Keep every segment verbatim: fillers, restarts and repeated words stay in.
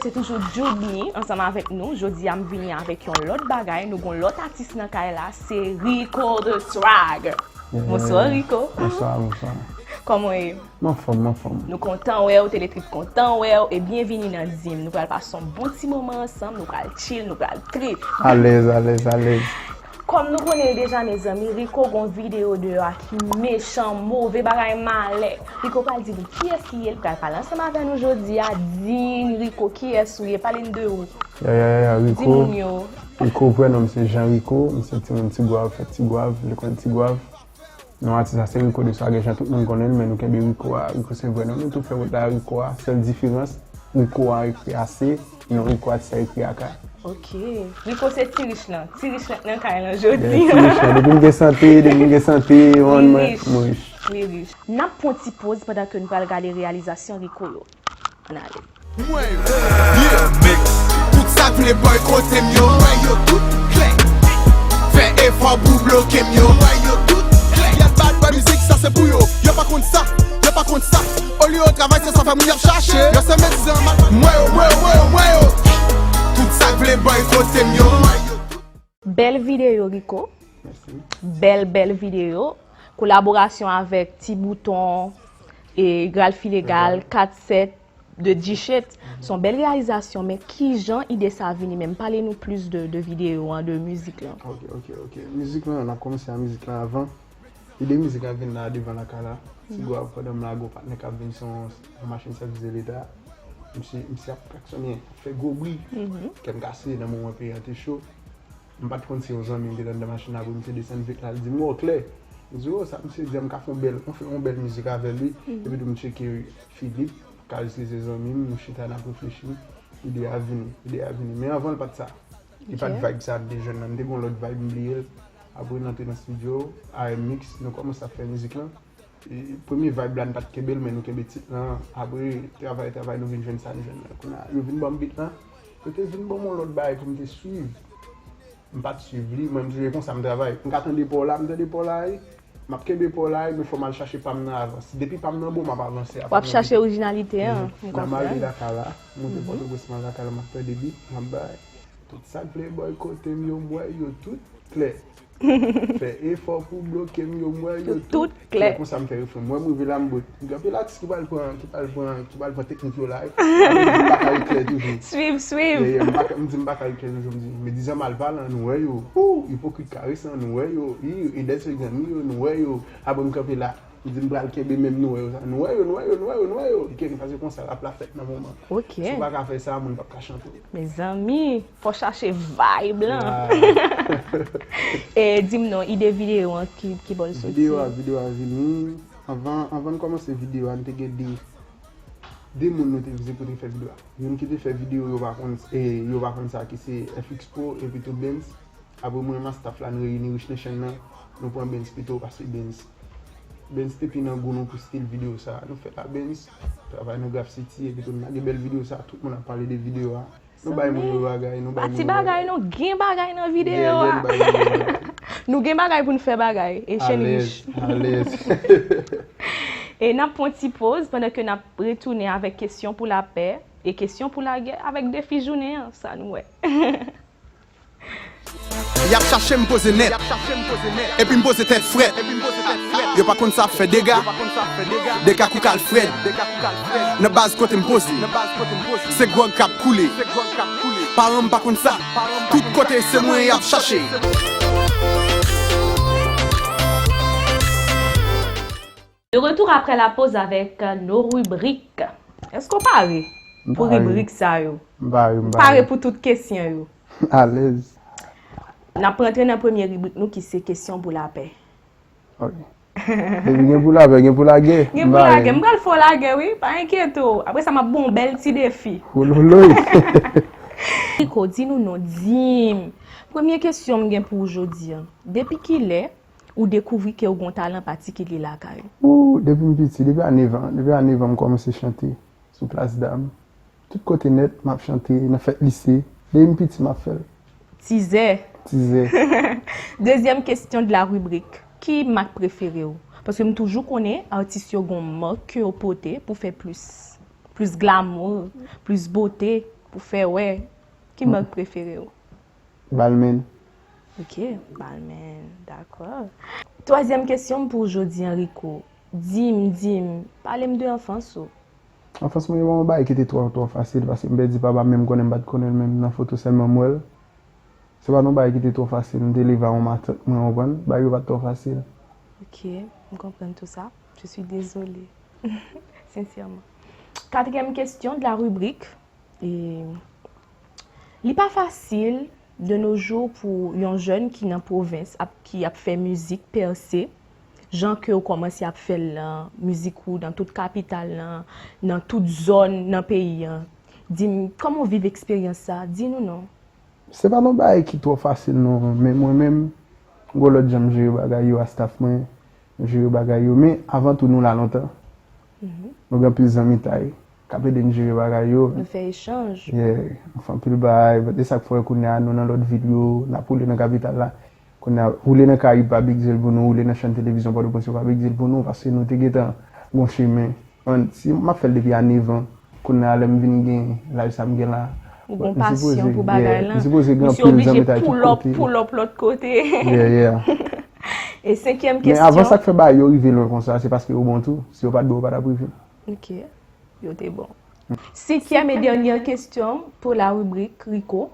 Se toujou Djoudny ansanm avèk nou. Jodi a m vini avèk yon lòt bagay. Nou gon lòt atis nan kay la, se Rico the Swag. Bonswa Rico. Bonswa, bonswa. Kòman w ye? M anfòm, m anfòm. Nou kontan wè w, Teletrip kontan wè w, e byenvini nan Dim. Nou pral pase yon bon ti moman ansanm, nou pral chill, nou pral trip. Alèz, alèz, alèz. Kòm nou konnen l deja, mezanmi, Rico gon videyo deyò a ki mechan, move, bagay malè. Rico pral di nou kiyès li ye, li pral pale ansanm avè nou jodi a. Dim, Rico, kiyès ou ye? Pale n de ou. Ya, ya, ya, ya, Rico. Di moun yo. Rico, vrè non m se Jean Rico, m se timoun Tigwav, fèt Tigwav, lekòl Tigwav. Non atis la se Rico de Swag, jan tout moun konnen l, men nou kenbe Rico a. Rico se vrè non m, nou tou fè wout la Rico a. Sèl diferans, Rico a ekri a C, non Rico atis la ekri a K. Ok. Rico se ti rich lan. Ti rich lan nan kay lan jodi. Yeah, ti rich lan. Depi m gen sante, depi m gen sante, mwen, mwen, mwen rich. Li rich. N ap pran ti poz pandan ke nou pral gade reyalizasyon Rico yo. Ann ale. Mwen yo, yeah, mix. Tout sa k vle boykote m yo, mwen yo tout klè. Fè efò pou bloke m yo, mwen yo tout klè. Yè bad boy mizik sa se pou yo. Yo pa konn sa, yo pa konn sa. Olye yo travay se sa fè moun y ap chache. Yo se medizan mal, mwen yo, mwen yo, mwen yo, mwen yo. Tout sa k vle boykote m yo, mwen yo tout. Bèl videyo, Rico. Mèsi. Bèl, bèl videyo. Kolaborasyon avèk Ti Bouton, e Ralph Ilegal, Kat Sèt, de G-Shit. Se yon bèl reyalizasyon, men kijan ide sa vini menm? Pale nou plis de, de videyo an, de mizik lan. Ok, ok, ok. Mizik lan, n ap kòmanse a mizik lan avan. Ide mizik la vin la devan lakay la. Ti gwa pandan m lage yon patnè k ap vin se yon, yon machin sèvis de leta. Misye, misye ap klaksonnen, ap fè gwo bri. Kè m kase nan moman peyi a te cho. M pa t konn se yon zanmi m ki t anndan machin nan, apre misye desann vit la, l di m, "Wè w klè." M di, "O, sa misye di a, m ka fè yon bèl, yon bèl mizik avè li." Epi tou m tcheke Philippe, k al si se zanmi m, nou chita n ap reflechi, ide a vini, ide a vini. Men anvan l pa t sa. Li pa t vibe sa m te jwenn nan, m te gen yon lòt vibe, m bliye l. Apre n antre nan estidyo, A M Mix, nou kòmanse ap fè mizik lan. E, premye vibe la, n pa t kenbe l, men nou kenbe tit lan. Apre, travay, travay, nou vin jwenn sa n jwenn lan. Kounye a, yo vin ban m beat lan. Yo te vin ban m yon lòt bagay pou m te swiv. M pa t swiv li, mwen, m toujou konsa m travay. M ka tande pa w la, m tande pa w la, wi. M ap kenbe pa w la, wi, men fò m al chache pa m nan avan. Si depi pa m nan bon, m ap avanse a pa m nan. W ap chache orijinalite an, m konprann. Nan m ale lakay la, m monte Pòtoprens, m al lakay la, m ap tande beat, m ap bay. Tout sa k vle boykote m yo, m wè yo tout klè. Fè efò pou bloke m yo, m wè yo tout klè. Konsa m fè refren. M wè m rive la, m bout. Gen anpil atis ki pral pran, ki pral pran, ki pral pran teknik yo la. M pa ka ret klè toujou. Swiv, swiv. Yeah, yeah, m pa ka, m di m pa ka ret klè toujou, m di, medizan malpalan, nou wè yo. Hou, ipokrit karesan, nou wè yo. Ih, e dèse zanmi yo, nou wè yo. Apre m kanpe la. M di m pral kenbe menm nou wè yo sa. Nou wè yo, nou wè yo, nou wè yo, nou wè yo. Li kenbe paske konsa rap la fèt nan moman. Ok. Si w pa ka fè sa, moun p ap ka chante w. Mezanmi, fò chache vibe lan. E di m non, ide videyo an ki, ki bò l soti? Videyo a, videyo a vini. Anvan, anvan n kòmanse videyo a, n te gen de, de moun nou te vize pou te fè videyo a. Youn ki te fè videyo, yo pa konn, e, yo pa konn sa ki se F X Pro epi tou Benz. Apre mwen, staff la, nou reyini Rich Nation nan, nou pran Benz pito, paske Benz, Benz te pi nan gou nou pou stil videyo sa. Nou fè la Benz, travay nan Graph City, epi tou n lage bèl videyo sa, tout moun ap pale de videyo a. Nou bay moun yo bagay, nou bay moun yo bagay. Pa ti bagay non, gen bagay nan videyo a. Nou gen bagay pou n fè bagay, e chen rich. Alèz, alèz. E n ap pran ti poz pandan ke n ap retounen avèk kesyon pou lapè e kesyon pou lagè avèk defi jounen an, sa nou wè. Y ap chache m poze nèt. Epi m poze tèt frèt. Yo pa konn sa ap fè dega. Dega kou k al frèt. Nan baz kote m poze. Se gwòg k ap koule. Paran m pa konn sa. Tout kote se mwen y ap chache. De retour après la pause avec nos rubriques. Èske w pare pou ribrik sa yo? M pare, m pare. M pare pou tout kesyon yo. Alèz. N ap rantre nan premye ribrik nou ki se kesyon pou lapè. Ok. Depi gen pou lapè, gen pou lagè. Gen pou lagè. M pral fè w lagè, wi. Pa enkyete w. Apre sa, m ap ba w yon bèl ti defi. Wololoy. Rico, di nou non, di m. Premye kesyon m gen pou w jodi a. Depi kilè ou dekouvri ke w gen yon talan patikilye lakay ou? Ou, depi m piti, depi a nèf an, depi a nèf an m kòmanse chante sou plas dam. Tout kote nèt, m ap chante, nan fèt lise. Depi m piti, m ap fè l. Tizè. Tizè. Dezyèm kesyon de la ribrik. Ki mak prefere w? Paske m toujou konnen atis yo gen yon mak ke yo pote pou fè plis, plis glamour, plis bote. pou fè wè, ki mòg prefere w? Balmain. Ok, Balmain, dakò. Twazyèm kesyon m pou w jodi a, Rico. Di m, di m, pale m de anfans ou. Anfans mwen, se pa yon bagay ki te twò, twò fasil, paske m pèdi papa m, men m konnen m pa t konnen l menm, nan foto sèlman m wè l. Se pa t yon bagay ki te twò fasil, m te leve a yon matant, mwen konprann, bagay yo pa t twò fasil. Ok, m konprann tou sa. Je suis désolée. Sincèrement. Quatrième question de la rubrique. E li pa fasil de nos jours pou yon jèn ki nan pwovens ap, ki ap fè mizik pèse, jan ke w kòmanse ap fè l lan, mizik ou nan tout kapital lan, nan tout zòn nan peyi an. Di m, kòman w viv eksperyans sa? Di nou non. Se pa t yon bagay ki twò fasil non, men mwen menm, m gon lòt jan m jere bagay yo a staff mwen, m jere bagay yo, men avan tou nou la lontan. Nou gen anpil zanmitay k ap ede n jere bagay yo. Nou fè echanj. Yeah, nou fè anpil bagay, e sa k fè kounye a nou nan lòt vil yo, n ap woule nan kapital la. Kounye a, woule nan Karayib pa big deal pou nou, woule nan chèn televizyon Pòtoprens yo pa big deal pou nou, paske nou te gentan gon chemen. An, si m ap fè l depi a nèf an, kounye a lè m vin gen laj sa m gen la, ou gon pasyon pou bagay lan. M sipoze gen anpil zanmitay tout kote. Misye oblije pull up, pull up lòt kote. Yeah, yeah. E senkyèm kesyon. Men avan sa k fè bagay yo rive lwen konsa, se paske yo bon tou. Si yo pa t bon, yo pa t ap rive. Ok. Yo te bon. Senkyèm e dènyè kesyon pou la ribrik, Rico.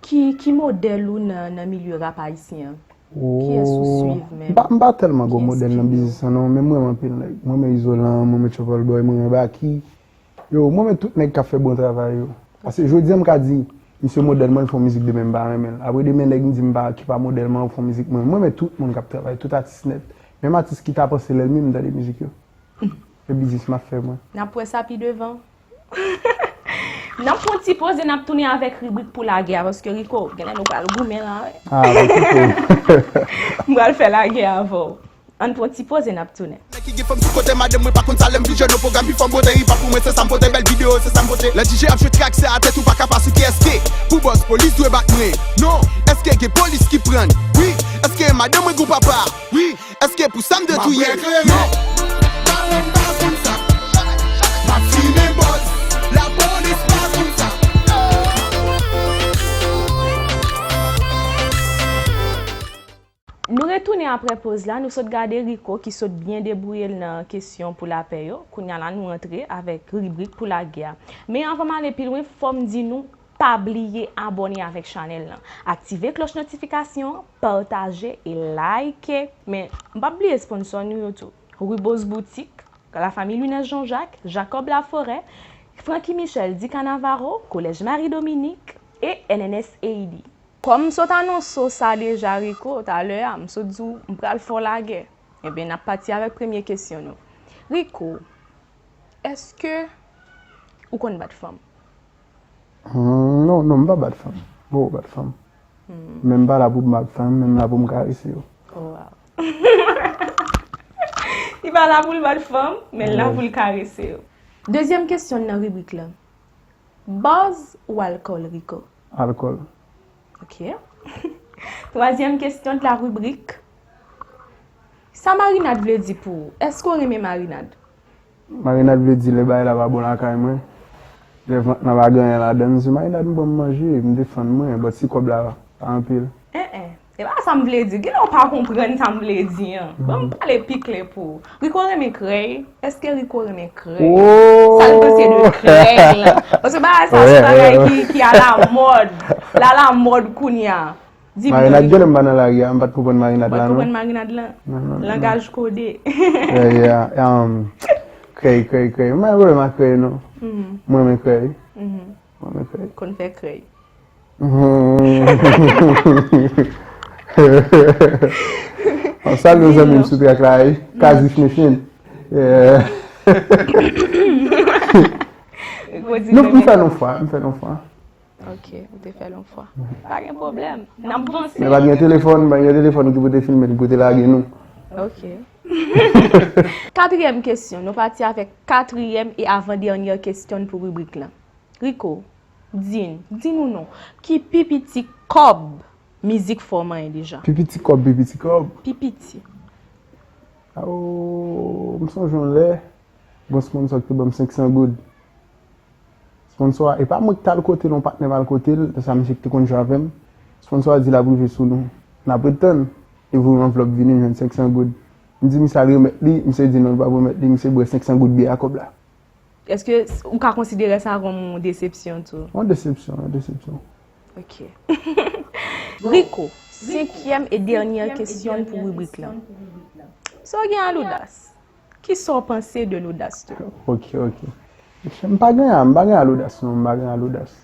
Ki, ki modèl ou nan, nan milye rap ayisyen an? Kiyès ou swiv menm? M pa, m pa tèlman gon modèl nan biznis lan non, men m renmen anpil nèg. M renmen Izolan, m renmen Trouble Boy, m renmen Baky. Yo, m renmen tout nèg k ap fè bon travay yo. Paske jodi a m ka di, misye modèl mwen, l fè yon mizik demen m pa renmen l. Apre demen nèg m di m pa, ki pa modèl mwen, ap fè yon mizik mwen. M renmen tout moun k ap travay, tout atis nèt. Menm atis ki ta panse lènmi m, m tande mizik yo. Se biznis m ap fè mwen. N ap wè sa pi devan. N ap pran ti poze, n ap tounen avèk ribrik pou lagè a, paske Rico, genlè nou pral goumen la, wi. Ah, bon, Rico. M pral fè lagè avè w. Ann pran ti poze, n ap tounen. Nèg ki gen fanm sou kote, madanm mwen pa konn sa lè m vin jwenn yon pwogram ki fè m pote, hip hop pou mwen se sa m pote, bèl videyo se sa m pote. Lè D J ap jwe trak se atè tou pa ka pa sou ki èske pou bòs polis dwe bat mwen. Non, èske gen polis ki pran? Wi, èske madanm mwen gon papa? Wi. Èske pou sa m dwe touye? Non. Baron pa konn sa. M ap fimen bòz. Lapolis pa konn sa. Nou retounen apre poz la, nou sot gade Rico ki sot byen debouye l nan kesyon pou lapè yo. Kounye a la nou antre avèk ribrik pou lagè a. Men anvan m ale pi lwen, fò m di nou, pa bliye abòne avèk chanèl lan, aktive klòch notifikasyon an, pataje e like. Men, m p ap bliye sponsò nou yo tou. Rubose Boutique, Lafanmi Louinès Jean-Jacques, Jacob Laforêt, Francky Michel, Dica Navarro, Kolèj Marie Dominique e N N S A D. Kòm m sot anonse w sa deja, Rico, talè a, m sot di w m pral fè w lagè. Ebyen, n ap pati avèk premye kesyon nou. Rico, èske ou konn bat fanm? Hmm, non, non, m pa bat fanm. M poko bat fanm. Hmm. Men m pa la pou m bat fanm, men m la pou m karese yo. Oh, wow. Li pa la pou l bat fanm, men l la pou l karese yo. Dezyèm kesyon nan ribrik la. Bòz ou alkòl, Rico? Alkòl. Ok. Twazyèm kesyon de la ribrik. Sa marinad vle di pou ou? Èske w renmen marinad? Marinad vle di lè bagay la pa bon lakay mwen, lè vant lan pa gen anyen ladan l, m di marinad m pran m manje, m defann mwen, but si kòb la pa anpil. En en, e pa sa m vle di, genlè w pa konprann sa m vle di an. Ban m pale pi klè pou ou. Rico renmen krèy, èske Rico renmen krèy? Oh! Sa l panse de krèy la? Paske bagay sa se bagay ki, ki alamòd, l alamòd kounye a. Di m non, Rico. Marinad genlè m pa nan lari a, m pa t konprann marinad la non. Ou pa t konprann marinad lan? Non, non, non. Langaj kode. Yeah, yeah. Um, krèy, krèy, krèy. M pa gen pwoblèm ak krèy non. Mwen renmen krèy. Mwen renmen krèy. Konn fè krèy. Bon, salye zanmi m sou trak la wi. Kazif Mechin. Yeah. Rico di non, m fè l yon fwa, m fè l yon fwa. Ok, ou te fè l yon fwa. Pa gen pwoblèm. N ap vanse. Men pa t gen telefòn, pa t gen telefòn ki pou te filme, ki pou te lage nou. Ok. Katriyèm kesyon. Nou pati avèk katriyèm e avan dènyè kesyon pou ribrik lan. Rico, di n, di nou non. Ki pi piti kòb mizik fè w manyen deja? Pi piti kòb, pi piti kòb? Pi piti. Awo, m sonje yon lè, gon sponsò ki te ban m senk san goud. Sponsò a, e pa mwen ki t al kote l, yon patnè m al kote l, lè sa misye ki te konn jwe avè m. Sponsò a di l ap rive sou nou. N ap ret tann. Li voye yon anvlòp vini, m jwenn senk san goud. M di misye al remèt li, misye di non, l p ap remèt li, misye bwè senk san goud byè a kòb la. Èske ou ka konsidere sa kòm yon desepsyon tou? Yon desepsyon, yon desepsyon. Ok. Rico, senkyèm e dènyè kesyon pou ribrik la. Sa w gen a lodas? Kisa w panse de lodas tou? Ok, ok. M pa gen, m pa gen a lodas non, m pa gen a lodas.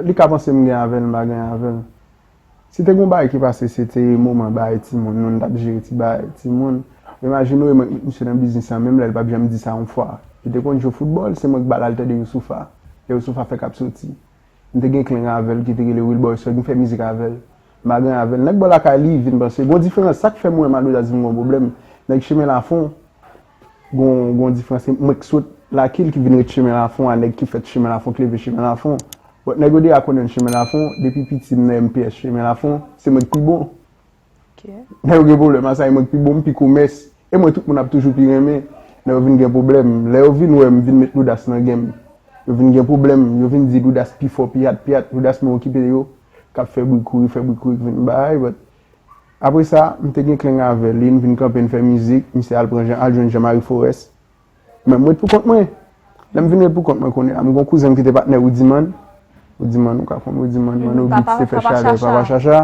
Li ka panse m gen avè l, m pa gen avè l. Si te gen yon bagay ki pase, se te moman bagay timoun, nou, n t ap jere ti bagay timoun. Imajine w, mwen, misye nan biznis lan, menm lè l p ap janm di sa yon fwa. Li te konn jwe foutbòl, se mwen k ba l al tande Youssoupha. Lè Youssoupha fèk ap soti. M te gen klenk avè l ki te rele Wilboy Sog, m fè mizik avè l. M pa gen avè l. Nèg bò lakay li vin panse. Gon diferans, sa k fè m wè m a lodas di m gon pwoblèm. Nèg Chemen Lafon, gon, gon diferans. Se mwen k sot Lakil ki vin ret Chemen Lafon a, nèg ki fèt Chemen Lafon, k leve Chemen Lafon. But nèg yo deja konnen m Chemen Lafon, depi piti m nan M P S Chemen Lafon, se mwen k pi bon. Ok. Nèg yo gen pwoblèm a sa, e mwen k pi bon, m pi komès. E mwen, tout moun ap toujou pi renmen. Lè yo vin gen pwoblèm, lè yo vin wè m vin met lodas nan game, yo vin gen pwoblèm, yo vin di lodas pi fò, pi hard, pi hard, lodas mwen okipe yo, k ap fè bri kouri, fè bri kouri, k vin bay, but apre sa, m te gen klenk avè l, li, n vin kanpe, n fè mizik, misye al pran Jean, al jwenn Jean Marie Forest. Men m ret pou kont mwen. Lè m vin ret pou kont mwen kounye a, m gon kouzen m ki te patnè Rudiman. Rudiman, ou ka konn Rudiman, Manno Beats te fè chalè, Papa Chacha.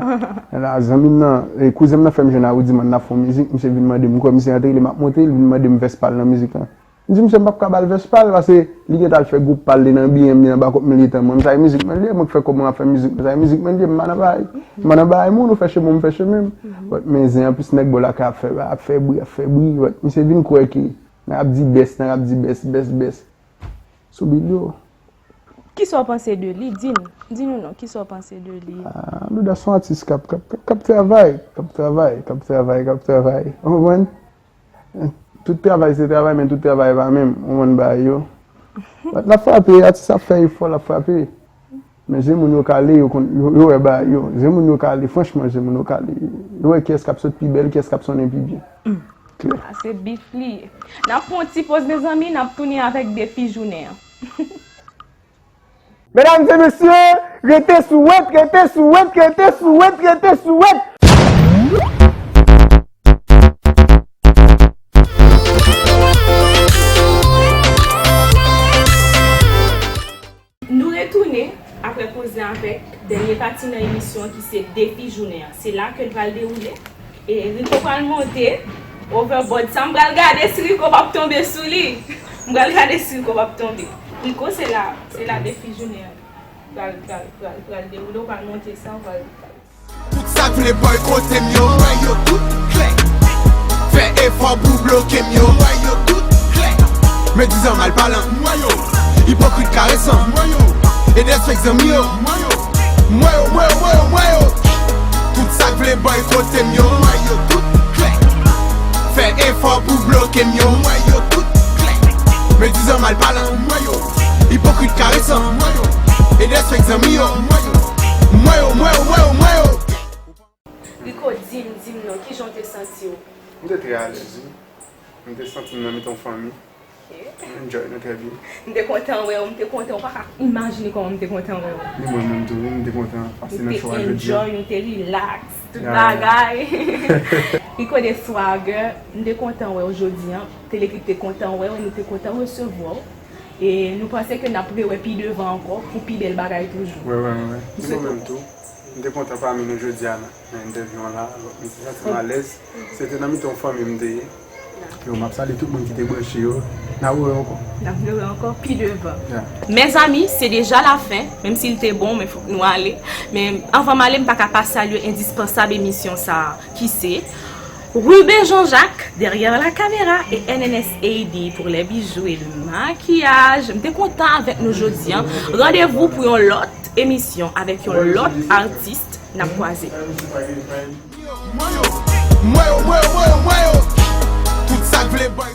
La, zanmi m nan, e, kouzen m nan fè m jwenn a Rudiman, n ap fè yon mizik, misye vin mande m, m kwè misye antre, li m ap monte, li vin mande m vès pa l nan mizik lan. M di misye m p ap ka ba l vès pa l, paske li gentan al fè gwoup pa l, li nan B M, li nan bakòp milye tan. Mwen, m sa e mizik mwen li ye, mwen k fè kòb mwen ap fè mizik mwen, sa e mizik mwen li ye, m pa nan bagay. M pa nan bagay moun, ou fè chemen w, m fè chemen m. But men zen an plis nèg bò lakay ap fè, ap fè bri, ap fè bri, but misye vin kwè ke nèg ap di bès, nèg ap di bès, bès, bès. Sou bil yo. Kisa w panse de li? Di n, di nou non, kisa w panse de li? Ah, Louda se yon atis k ap, k ap, k ap travay, k ap travay, k ap travay, k ap travay. Ou konprann? Tout travay se travay, men tout travay pa menm. Ou konprann bagay yo? But l ap frape, atis ap fè efò, l ap frape. Men je moun yo kale, yo konn, yo, yo wè bagay yo. Je moun yo kale, franchman, je moun yo kale. Yo wè kiyès k ap sot pi bèl, kiyès k ap sonnen pi byen. Klè. Sa se bif li ye. N ap pran yon ti poz, mezanmi, n ap tounen avèk defi jounen an. Medam e mesye, rete sou wèt, rete sou wèt, rete sou wèt, rete sou wèt. Nou retounen apre koze avèk dènye pati nan emisyon an ki se defi jounen an. Se la ke l pral dewoule. E Rico pral monte overboard sa. M pral gade si Rico p ap tonbe sou li. M pral gade si Rico p ap tonbe. Rico, se la, se la defi jounen an pral, pral, pral, pral dewoule. Ou pral monte sa, ou pral, pral. Tout sa k vle bòykote m yo, m wè yo tout klè. Fè efò pou bloke m yo, m wè yo tout klè. Medizan, malpalan, m wè yo. Ipokrit, karesan, m wè yo. Edès, fake zanmi yo, m wè yo. M wè yo, m wè yo, m wè yo, m wè yo. Tout sa k vle bòykote m yo, m wè yo tout klè. Fè efò pou bloke m yo, m wè yo tout klè. Medizan, malpalan, m wè yo. Ipokrit, karesan, m wè yo. Edès, fake zanmi yo, m wè yo. M wè yo, m wè yo, m wè yo, m wè yo. Rico, di m, di m non, kijan w te santi w? M te trè alèz, wi. M te santi m nan mitan yon fanmi. Ok. M enjoy nou trè byen. M te kontan wè w, m te kontan, ou pa ka imajine kòman m te kontan wè w. Ni mwen menm tou, wi, m te kontan pase nan show a jodi a. Nou te enjoy, nou te relax, tout bagay. Rico the Swagger, m te kontan wè w jodi a. Telekip te kontan wè w, nou te kontan resevwa w. E nou panse ke n ap rewè pi devan ankò pou pi bèl bagay toujou. Wè, wè, wè, wè. Ni mwen menm tou. M te kontan pami nou jodi a nan, nan entèvyou an la. M te santi m alèz. Se te nan mitan yon fanmi m te ye. Yo, m ap salye tout moun ki te branche yo. N a rewè ankò. N ap rewè ankò pi devan. Yeah. Mezanmi, se deja lafen, menm si l te bon, men fòk nou ale. Men anvan m ale, m pa ka pa salye endispansab emisyon sa a, ki se Ruben Jean-Jacques, derrière la caméra, et N N S A D pour les bijoux et le maquillage. M te kontan avèk nou jodi a. Randevou pou yon lòt emisyon avèk yon lòt atis. N ap kwaze. Mwen yo, mwen yo, mwen yo, mwen yo, mwen yo. Tout sa k vle bòy.